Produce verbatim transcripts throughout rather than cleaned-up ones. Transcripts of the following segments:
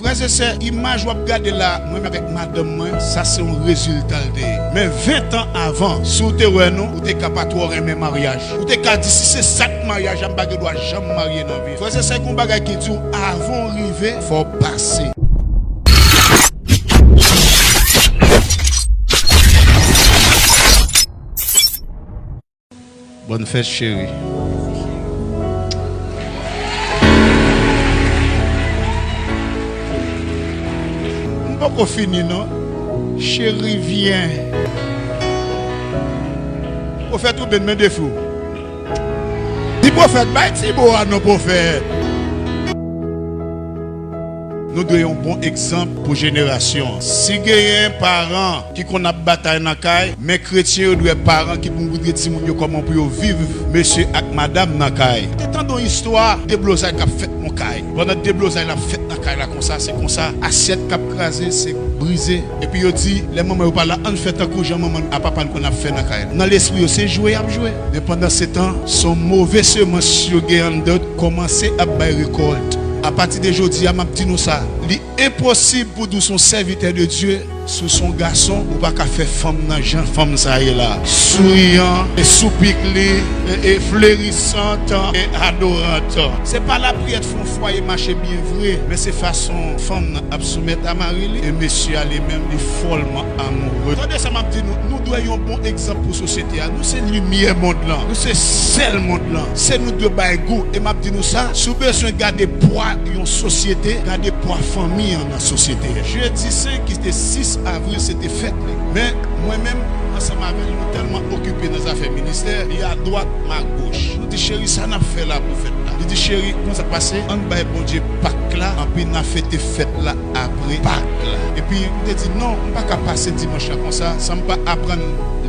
Frè e sè, imaj w ap gade la, mwen menm avèk madanm mwen, sa se yon rezilta l te ye. Men ven tan avan, si w te wè nou, ou te ka pa twò renmen maryaj. Ou te ka di si se sa k maryaj la, m pa gen dwa janm marye nan vi m. Frè e sè, gen yon bagay ki di w, avan w rive, fò w pase. Bòn fèt, cheri. M poko fini, non. Cheri, vyen. Pwofèt Ruben, men defi w. Di pwofèt, bay ti bo a non, pwofèt. Nou dwe yon bon egzanp pou jenerasyon an. Si genyen paran ki konn ap batay nan kay, men kretyen yo dwe paran ki pou montre timoun yo kòman pou yo viv mesye ak madanm nan kay. Te tande yon istwa deblozay k ap fèt nan kay. Pandan deblozay la ap fèt nan kay la konsa, se konsa, asyèt k ap kraze, se brize. Epi yo di, lè manman yo pa la, ann fè tankou jan manman n a papa n konn ap fè nan kay la. Nan lespri yo, se jwe y ap jwe. Men pandan se tan, se yon move semans yo gen anndan yo kòmanse ap bay rekòlt. Apati de jodi a, m ap di nou sa, li enposib pou di w se yon sèvitè de Dye, si w se yon gason, ou pa ka fè fanm nan jan fanm sa ye la. Souriyan, e soupik li, e, e flerisant, e adorant. Se pa lapriyè k fè yon fwaye mache byen vre, men se fason fanm nan ap soumèt a mari li, e mesye a li menm, li fòlman amoure. Tande sa m ap di nou, nou dwe yon bon egzanp pou sosyete a. Nou se limyè mond lan, nou se sèl mond lan. Se nou dwe bay gou. E m ap di nou sa, si w bezwen gade pwa yon sosyete, gade pwa fanmi an nan sosyete a. Jedi senk, ki te sis avril, se te fèt li. Men, mwen menm, ansanm avè l, nou tèlman okipe nan zafè ministè, li adwat, m agoch. Nou di, cheri, sa n ap fè la pou fèt la? Li di, cheri, konn sa k pase? Ann bay Bondye Pak la, anpi n a fete fèt la apre Pak la. Epi, m te di, non, m pa ka pase dimanch la konsa, san m pa aprann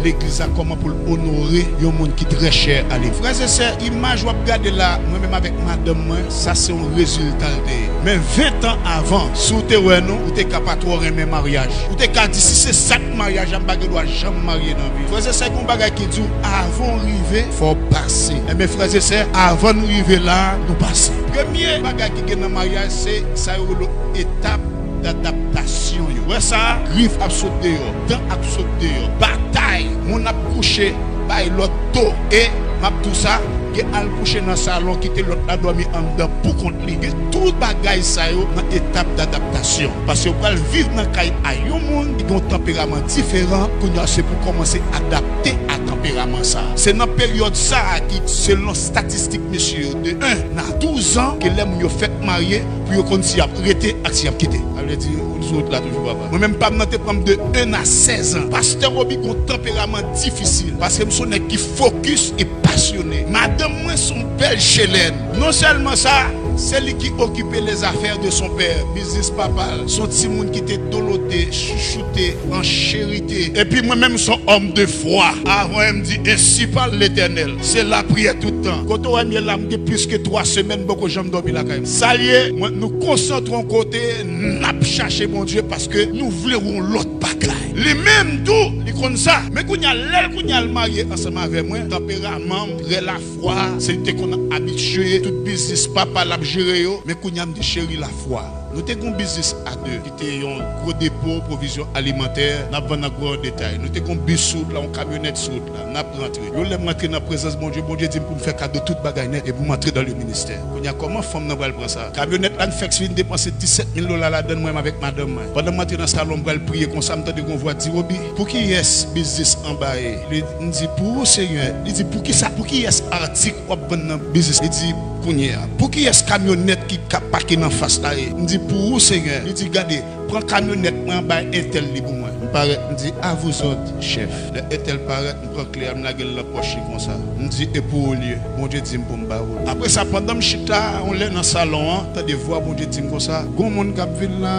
legliz la kòman pou l onore yon moun ki trè chè a li. Frè e sè, imaj w ap gade la, mwen menm avèk madanm mwen, sa se yon rezilta l te ye. Men ven tan avan, si w te wè nou, ou te ka pa twò renmen maryaj. Ou te ka di, si se sa k maryaj la, m pa gen dwa janm marye nan vi m. Frè e sè, gen yon bagay ki di w, avan w rive, fò w pase. Enben, frè e sè, avan n rive la, nou pase. Premye bagay ki gen nan maryaj, se sa yo rele etap dadaptasyon yo. Wè sa, grif ap sot deyò, dan ap sot deyò, batay, moun ap kouche bay lòt do. E, m ap di w sa, gen al kouche nan salon, kite lòt la dòmi anndan pou kont li. Gen tout bagay sa yo nan etap dadaptasyon. Paske w pral viv nan kay a yon moun ki gen yon tanperaman diferan, kounye a se pou kòmanse adapte a tanperaman sa. Se nan peryòd sa a ki, selon statistik mesye yo, de en a douz an, ke lè moun yo fèk marye, pou yo konn si y ap rete ak si y ap kite. Sa vle di, ou sou wout la toujou, papa. Mwen menm, pa m nan te pran m de en a sèz an. Pastè Roby gon tanperaman difisil, paske m se yon nèg ki fokis e pasyone. Madanm mwen se yon bèl chelèn. Non sèlman sa, se li ki okipe les affaires de son père, biznis papa l. Se yon timoun ki te dolote, chouchoute, an cherite. Epi mwen menm, se yon homme de foi. Avan, m di, ainsi parle l'Éternel. Se lapriyè tout tan. Kote w wè m ye la, m gen plis ke twa semèn, m poko janm dòmi lakay m. Sa l ye, mwen, nou konsantre yon kote, n ap chache Bondye paske nou vle yon lòt bagay. Li menm tou, li konn sa. Men kounye a, lè l kounye a l marye ansanm avè mwen, tanperaman m trè lafwa, se li te konn abitye tout biznis papa l ap jere yo. Men kounye a, m di, cheri, lafwa. Nou te gen yon biznis a de, ki te yon gwo depo pwovizyon alimantè, n ap vann nan gwo detay. Nou te gen yon bis sou wout la, yon kamyonèt sou wout la, n ap rantre. Yon lè m rantre nan prezans Bondye, Bondye di m pou m fè kado tout bagay nèt e pou m antre dans le ministère. Kounye a, kòman fanm nan pral pran sa? Kamyonèt la, n fèk fin depanse disèt mil dola ladan l, mwen menm avèk madanm mwen. Pandan m antre nan salon, m pral priye konsa, m tande yon vwa di, Roby, pou kiyès biznis an ba ye? Li, m di, pou ou, Senyè. Li di, poukisa, pou kiyès atik w ap vann nan biznis? Li di, kounye a, pou kiyès kamyonèt ki k ap pake nan fas la ye? M di, pou ou, Senyè. Li di, gade, pran kamyonèt mwen an, bay entèl li pou mwen. M parèt, m di, à vous ordres, chèf. Lè entèl parèt, m pran kle a, m lage l nan pòch li konsa. M di, e pou ou l ye? Bondye di m pou m ba ou l. Apre sa, pandan m chita, yon lè nan salon an, tande vwa Bondye di m konsa, gon moun k ap vin la,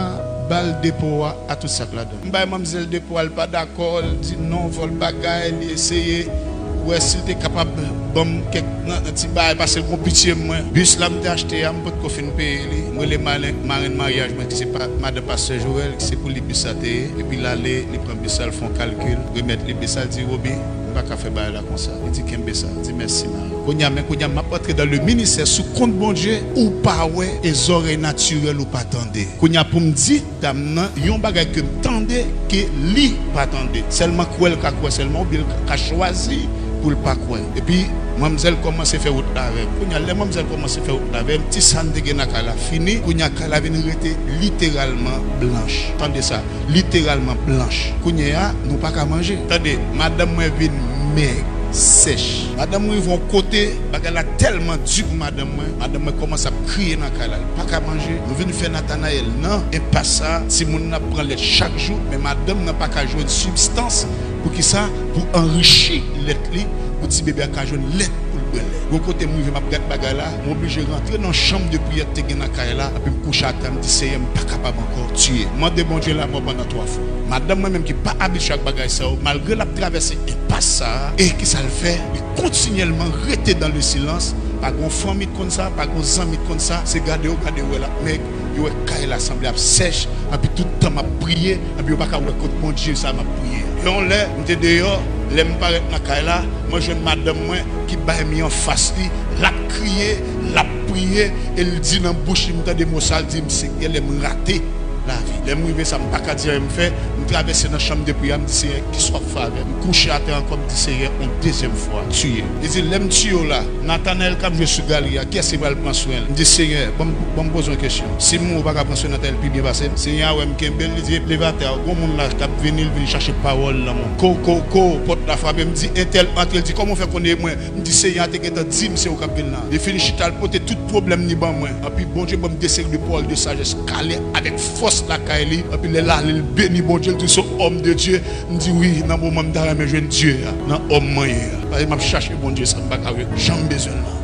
ba l depo a, a tout sa k ladan l. M bay manmzèl depo a, l pa dakò, l di non, vòl bagay, li eseye wè si l te kapab ban m kèk nan, nan ti bagay, paske l gon pitye mwen. Bis la m te achte a, m potko fin peye li. M rele maren, marenn maryaj mwen, ki se pa, madan pastè Joel, ki se pou li bis la te ye. Epi l ale, li pran bis la, l fè yon kalkil, remèt li bis la, l di, Roby, m pa ka fè bagay la konsa. Li di, kenbe sa. Li di, mèsi, mari. Kounye a, men kounye a, m ap antre dans le ministère sou kont Bondye, ou pa wè, e zòrèy natirèl ou pa tande. Kounye a, pou m di dam nan yon bagay ke m tande, ke li pa tande. Sèlman kwè l ka kwè sèlman, oubyen l ka chwazi pou l pa kwè. Epi, manmzèl kòmanse fè wout la avè m. Kounye a, lè manmzèl kòmanse fè wout la avè m, ti sa n te gen nan kay la fini. Kounye a, kay la vin rete literalman blanch. Tande sa. Literalman blanch. Kounye a, nou pa ka manje. Tande, madanm mwen vin mèg, sèch. Madanm mwen rive yon kote, bagay la tèlman di pou madanm mwen, madanm mwen kòmanse ap kriye nan kay la, li pa ka manje. Nou vin fè Natanayèl nan enpas sa, timoun nan ap pran lèt chak jou, men madanm nan pa ka jwenn sibstans. Poukisa? Pou anrichi lèt li, pou ti bebe a ka jwenn lèt pou l bwè lè. Gwo kote m rive, m ap gad bagay la, m oblije rantre nan chanm de priyè ki te gen nan kay la, epi m kouche atè, m di, Seyè, m pa kapab ankò, tiye. M mande Bondye lamò pandan twa fwa. Madanm mwen menm ki pa abitye ak bagay sa yo, malgre l ap travèse enpas sa a, e kisa l fè? Li kontinyèlman rete dans le silence. Pa gon fanmi ki konn sa, pa gon zanmi ki konn sa, se gade yo gade yo wè l ap mèg, yo wè kay la sanble ap sèch, epi tout tan m ap priye, epi yo pa ka wè kot Bondye sa m ap priye. E yon lè, m te deyò, lè m parèt nan kay la, mwen jwenn madanm mwen ki bay mi anfas li, l ap kriye, l ap priye, e l di nan bouch li, m tande mo sa, l di m, Senyè, lè m rate lavi. Lè m rive sa, m pa ka di anyen m fè, m travèse nan chanm de priyè, m di, Senyè, kisa w ap fè avè m? M kouche atè ankò, m di, Senyè, yon dezyèm fwa, tiye. Li di, lè m tiye w la, Natanayèl k ap jwe sou galri a, kiyès ki pral pran swen l? M di, Senyè, ban m, ban m poze yon kesyon. Si m mouri, ou pa ka pran swen Natanayèl pi byen pase m? Senyè a wè m kenbe l, li di, leve atè a, gon moun la k ap vini, l vin chache pawòl nan men w. Ko, ko, ko, pòt la frape, m di, entèl antre, l di, kòman w fè konnen e mwen? M di, Senyè a te gentan di m se ou k ap vin la. Li fini chita, l pote tout pwoblèm li ban mwen. Anpi Bondye ban m de seri de pawòl de sajès, kale avèk fòs lakay li. Anpi lè l ale, l beni Bondye, l di, se yon òm de Dye. M di, wi, nan moman m ta renmen jwenn Dye a, nan òm mwen ye a. Paske m ap chache Bondye sa m pa ka wè, jan m bezwen l la.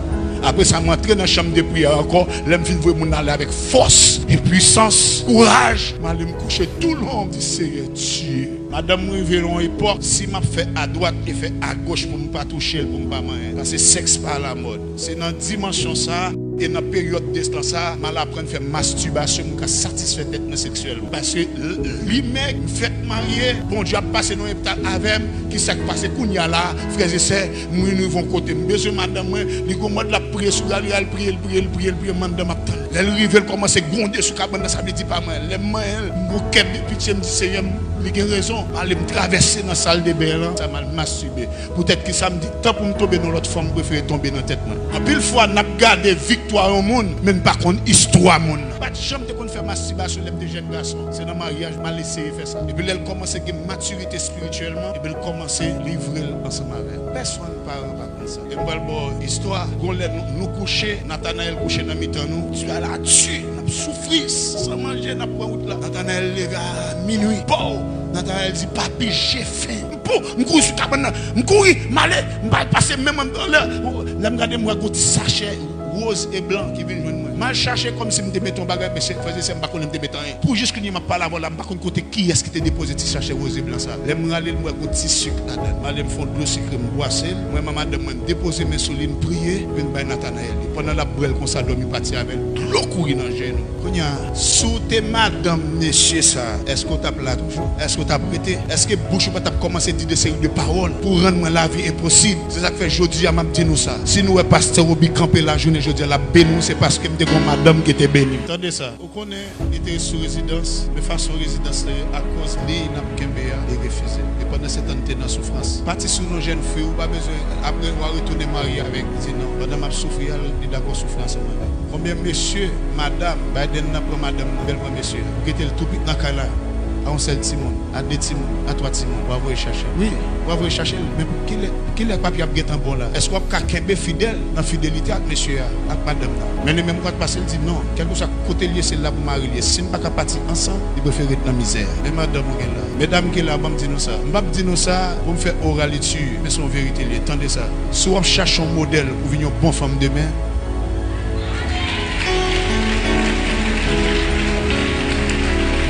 Apre sa, m antre nan chanm de priyè ankò. Lè m fin voye moun ale avèk fòs e pwisans, kouraj, m ale m kouche tou long, m di, Seyè, tiye. Madanm m rive nan yon epòk, si m ap fè adwat e fè agoch pou m pa touche l, pou m pa manyen. Paske sèks pa alamòd. Se nan dimansyon sa a e nan peryòd de tan sa a, m al aprann fè mastibasyon, m ka satisfè tèt mwen seksyèlman. Paske l-, li mèg, m fèk marye, Bondye ap pase nan yon etap avè m, ki sa k pase kounye a la, frè e sè, m vin rive yon kote, m bezwen madanm mwen, li gon mòd l ap priye sou galri a, l priye, l priye, l priye, l priye, madanm ap tann. Lè l rive, l kòmanse gwonde sou kabann nan, sa vle di pa manyen. Lè m manyen l, m gon kè byen pitye, m di, Seyè, m, li gen rezon. M ale, m travèse nan saldeben lan, sa m al mastibe. Poutèt ki sa m di, tan pou m tonbe nan lòt fanm, m prefere tonbe nan tèt mwen. Anpil fwa, n ap gade viktwa yon moun, men n pa konn istwa moun nan. M pa t janm te konn fè mastibasyon lè m te jèn gason. Se nan maryaj m al eseye fè sa. Epi lè l kòmanse gen matirite espirityèlman, epi l kòmanse livre l ansanm avè m. Pèsonn, paran pa konn sa. E m pral ba w istwa. Gon lè nou, nou kouche, Natanayèl kouche nan mitan nou. Di a la di, n ap soufri, san manje, n ap pran wout la. Natanayèl leve a minui. Pow! Natanayèl di, papi, j'ai faim. Pou, m kouri sou kabann nan. M kouri, m ale, m pa pase men mwen anlè. Lè m gade, m wè gon ti sachè woz e blan ki vin jwenn mwen. M al chache kòmsi m te mete yon bagay, men se, frè e sè, m pa konnen m te mete anyen. Pou jis kounye a m ap pale avè w la, m pa konn kote kiyès ki te depoze ti sachè woz e blan sa. Lè m rale l, m wè gon ti sik ladan. M ale, m fè yon dlo sikre, m bwase l. M wè madanm mwen, m depoze men sou li, m priye, epi m bay Natanayèl li. Pandan l ap bwè l konsa, dòmi pati avè l. Dlo kouri nan je nou. Kounye a, si w te madanm mesye sa, èske w t ap la toujou? Èske w t ap rete? Èske bouch ou pa t ap kòmanse di de seri de pawòl pou rann mwen lavi enposib? Se sa k fè jodi a m ap di nou sa. Si nou wè pastè Roby kanpe lajounen jodi a, l ap beni w, se paske m te gon madanm ki te beni m. Tande sa. Ou konnen, li te sou rezidans, men fason rezidans la ye, akoz liy n ap kenbe a, li refize. E pandan se tan, n te nan soufrans. Pati sou non jèn fi, ou pa bezwen, apre w a retounen marye avèk li, di non. Pandan m ap soufri a, li dakò soufri ansanm avè m. Konbyen mesye, madanm, Biden nan pran madanm nan, bèl pran mesye a. Ou kite l tou pit nan kay la, a yon sèl timoun, a de timoun, a twa timoun, w a voye chache l. Wi, w a voye chache l. Men pou kilè, kilè papi ap gentan bon la? Èske w ap ka kenbe fidèl nan fidelite ak mesye a, ak madanm nan? Men li menm, ou ka t pase l di non. Kèlkeswa kote l ye, se la pou mari l ye. Si n pa ka pati ansanm, li prefere ret nan mizè a. Men madanm ou gen la. Medam ki la, ban m di nou sa. M p ap di nou sa pou m fè oraliti, men se yon verite l ye. Tande sa. Si w ap chache yon modèl pou vin yon bon fanm demen,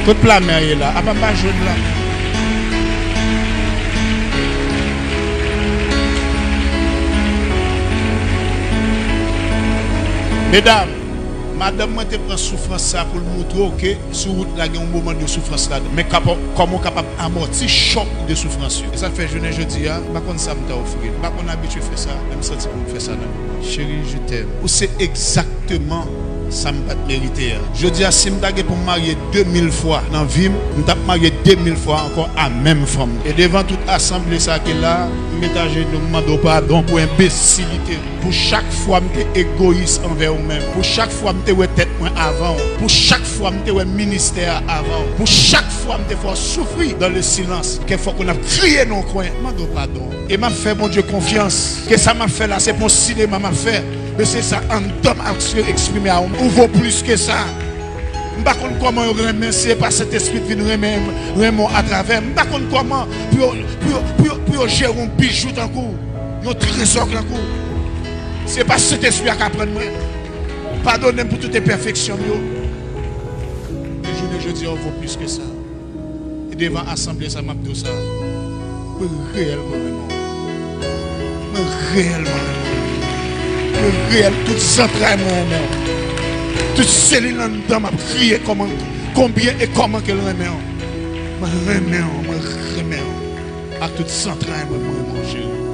kot pla mè a ye la? Apa pa jwenn la? Medam, m Madanm mwen te pran soufrans sa pou l moutre w ke sou wout la gen yon moman de soufrans ladan. Men kòman w kapab amòti chòk de soufrans yo. E sa k fè jounen jodi a, m pa konn sa m ta ofri l. M pa konn abitye fè sa, men m santi pou m fè sa nan moman. Chérie, je t'aime. Ou se egzakteman sa m pa t merite a. Jodi a, si m ta gen pou m marye de mil fwa nan vi m, m t ap marye de mil fwa ankò a menm fanm nan. E devan tout asanble sa ki la, m met ajenou, m mande w padon pou enbesilite m. Pou chak fwa m te egoyis anvè ou menm, pou chak fwa m te wè tèt mwen avan w, pou chak fwa m te wè ministè a avan w, pou chak fwa m te fè w soufri dans le silence, kèk fwa konn ap kriye nan yon kwen, mande w padon. E m ap fè Bondye konfyans ke sa m ap fè la, se pa yon sinema m ap fè, men se sa anndan m ap eksprime a ou. Ou vo plis ke sa. M pa konn kòman yo renmen, se pa Sentespri t vin renmen, renmen w atravè m. M pa konn kòman pou yo, pou yo, pou yo, pou yo jere yon bijou tankou w, yon trezò tankou w. Se pa Sentespri a k aprann mwen. Padone m pou tout enpèfeksyon m yo. Men jounen jodi a, ou vo plis ke sa. E devan asanble sa, m ap di w sa. Mwen reyèlman renmen w. Mwen reyèlman renmen w. Mwen reyèl, tout zantray mwen renmen w. Tout selil anndan m ap kriye kòman, konbyen e kòman ke l renmen w. Mwen renmen w, mwen renmen w. Ak tout zantray mwen, mwen renmen w, cheri.